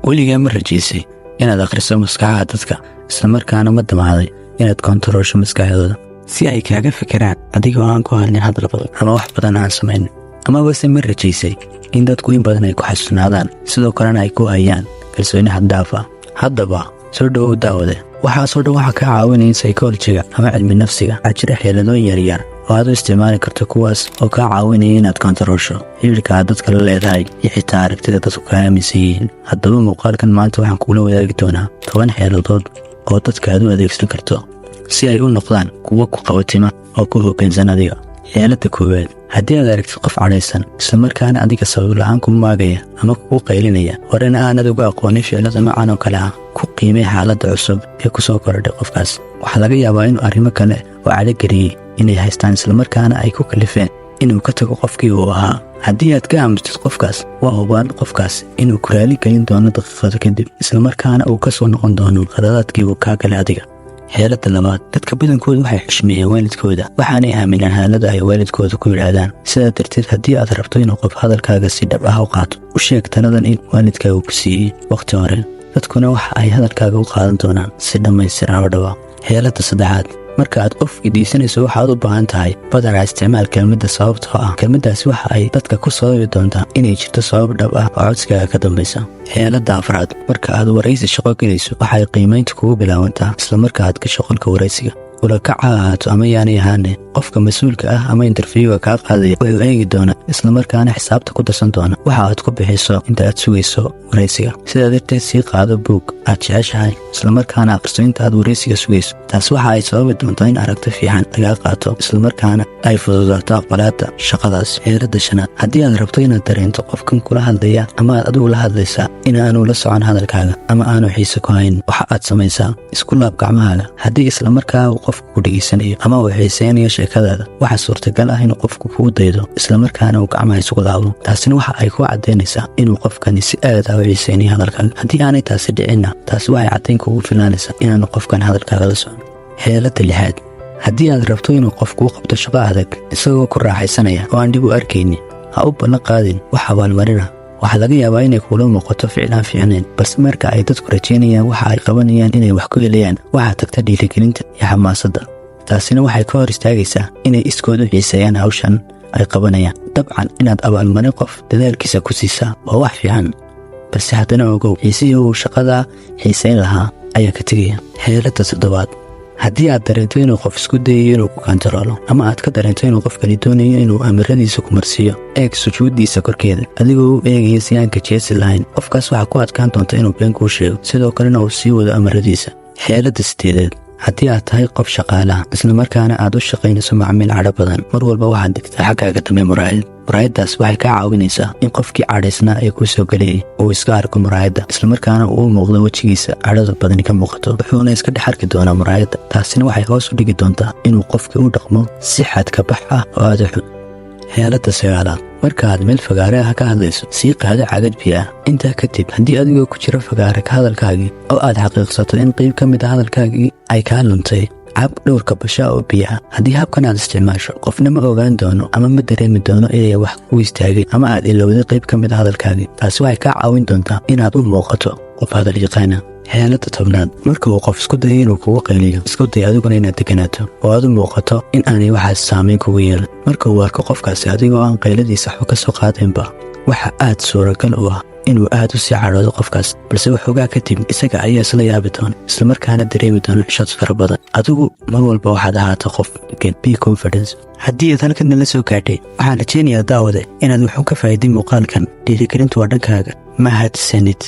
Weligaa ma rajaysay inaad akhriso maskaxaha dadka, islamarkaana ma damacday inaad kontaroosho maskaxdooda si ay kaaga fikiraan adigoo aan ku hadlin hadal badan ama wax badan aan samayn? Amabase ma rajaysay in dadku in badan ay ku xasuusnaadaan, sidoo kalena ay ku hayaan kalsooni xad-dhaaf ah? Haddaba soo dhowow, daawade. Waxaasoo dhan waxaa kaa caawinaya psychology-ga ama cilmi nafsiga. Waxaa jira xeeladooyin yaryar oo aad u isticmaali karto, kuwaas oo kaa caawinaya inaad kontaroosho xiriirka aad dadka la leedahay iyo xitaa aragtida dadku kaa aaminsan yihiin. Haddaba muuqaalkan maanta waxaan kuula wadaagi doonaa 10 xeeladood oo dadka aad u adeegsan karto si ay u noqdaan kuwo ku qabatima oo ku hoggaansan adiga. Xeeladda koowaad: haddii aad aragtid qof cadhaysan, islamarkaana adiga sabab la'aan ku maagaya ama kugu qaylinaya, horena aanad uga aqoonin ficilada noocan oo kale ah, ku qiimay xaaladda cusub ee ku soo korodhay qofkaas. Waxaa laga yaabaa inuu arrimo kale oo cadhogeliyey inay haystaan, islamarkaana ay ku kalifeen inuu ka tago qofkii uu ahaa. Haddii aad ka aamustid qofkaas, waa hubaan qofkaas inuu ku raali gelin doono daqiiqado kadib, islamarkaana uu ka soo noqon doono khaladaadkii uu kaa galay adiga. Xeeladda labaad: dadka badankooda waxay xushmeeyeen waalidkooda, waxaanay aaminaan hadallada ay waalidkooda ku yidhaahdaan. Sidaa darteed, haddii aad rabto inuu qof hadalkaaga si dhab ah u qaato, u sheeg taladan in waalidkaaga ku siiyey wakhti hore. Dadkuna waxa ay hadalkaaga u qaadan doonaan si dhammaystiran oo dhaba. Xeeladda saddexaad: marka aad qof weydiisanayso waxaad u baahan tahay, badanaa isticmaal kelmadda "sababtoo ah". Kelmaddaasi waxa ay dadka ku sababi doontaa inay jirto sabab dhab ah oo codsigaaga ka dambaysa. Xeeladda afraad: marka aad waraysi shaqo gelayso, waxay qiimaynta kugu bilaabantaa isla marka aad gasho qolka waraysiga. Ula kac ha ahaato ama yaanay ahaane, qofka mas-uulka ah ama interview-ga kaa qaadaya wuxuu eegi doonaa, islamarkaana xisaabta ku darsan doona waxa aad ku bixiso inta aad sugayso waraysiga. Sidaa darteed, sii qaado buug aad jeceshahay, islamarkaana akhriso inta aad waraysiga sugayso. Taas waxa ay sababi doontaa in aragti fiican lagaa qaato, islamarkaana ay fududaato aqbalaadda shaqadaas. Xeeladda shanaad: haddii aad rabto inaad dareento qofkan kula hadlaya ama aad adigu la hadlaysaa inaanu la socon hadalkaaga ama aanu xiise ku hayn, waxa aad samaysaa isku laab gacmahaaga. Haddii islamarkaa uu qofku ku dhegaysanayo ama uu xiiseynayo sheekadaada, waxaa suurtagal ah inuu qofku kuu daydo, islamarkaana uu gacmaha isugu laabo. Taasina waxa ay ku caddaynaysaa inuu qofkani si aad ah u xiiseynayo hadalkaaga. Haddii aanay taasi dhicinna, taasi waxay caddayn kugu filaanaysaa inaanu qofkan hadalkaaga la socon. Xeeladda lixaad: haddii aad rabto inuu qof kuu qabto shaqo adag isagoo ku raaxaysanaya oo aan dhib u arkaynin, ha u ballan qaadin wax abaalmarina. Waxaa laga yaabaa inay kuula muuqato ficil aan fiicnayn, balse marka ay dadku rajaynayaan waxa ay qabanayaan inay wax ku helayaan, waxaa tagta dhiirigelinta iyo xamaasadda. Taasina waxay ka hor istaagaysaa inay iskood u xiiseeyaan hawshan ay qabanayaan. Dabcan, inaad abaalmarin qof dadaalkiisa ku siisaa waa wax fiican, balse haddana ogow, xiisihii uu shaqada xiisayn lahaa ayaa ka tegaya. Xeeladda toddobaad: haddii aad dareento inuu qof isku dayayo inuu ku kantaroolo, ama aad ka dareento inuu qofkani doonayo inuu amaradiisa ku marsiiyo, eeg sujuuddiisa korkeeda adigoo u eegaya si aan kajeesi lahayn. Qofkaas waxaa ku adkaan doonta inuu been kuu sheego, sidoo kalena uu sii wado amaradiisa. Xeeladda sideedeed: haddii aad tahay qof shaqaalaha, islamarkaana aad u shaqaynayso macmiil cadho badan, mar walba waxaad dhigtaa xaggaaga dambe muraayad. Muraayaddaas waxay kaa caawinaysaa in qofkii cadhaysnaa ee kuu soo gelayay uu iska arko muraayadda, islamarkaana uu u muuqdo wejigiisa cadhada badani ka muuqato. Wuxuuna iska dhex arki doonaa muraayadda. Taasina waxay hoos u dhigi doontaa inuu qofkii u dhaqmo si xadka bax ah oo aada xun. Xeeladda sagaalaad: marka aad meel fagaare ah ka hadlayso, sii qaado cagad biyo ah. Intaa kadib, haddii adigoo ku jira fagaare ka hadalkaagii oo aad xaqiiqsato in qayb ka mid a hadalkaagii ay kaa luntay, cab dhowrka bashaa oo biyo ah. Haddii habkan aad isticmaasho, qofna ma ogaan doono ama ma dareemi doono inay wax ku istaagay ama aad ilowday qayb ka mid a hadalkaagii. Taasi waxay kaa caawin doontaa inaad u muuqato qof hadal yaqaana. Xeeladda 10aad: marka uu qof isku dayo inuu kugu qayliyo, isku day adiguna inaad deganaato oo aad u muuqato in aanay waxaas saamayn kugu yeelan. Marka uu arko qofkaasi adigoo aan qayladiisa waxba ka soo qaadaynba, waxa aad suuragal u ah inuu aad u sii cadhoodo qofkaas, balse waxoogaa kadib isaga ayaa isla yaabi doona, islamarkaana dareemi doona xishood fara badan. Adigu mar walba waxaad ahaata qof degan. Be confidence. Haddii aad halkan nala soo gaadhay, waxaan rajaynayaa, daawade, inaad wuxuu ka faa'iiday muuqaalkan. Dhiirigelintu waa dhankaaga. Mahadsanid.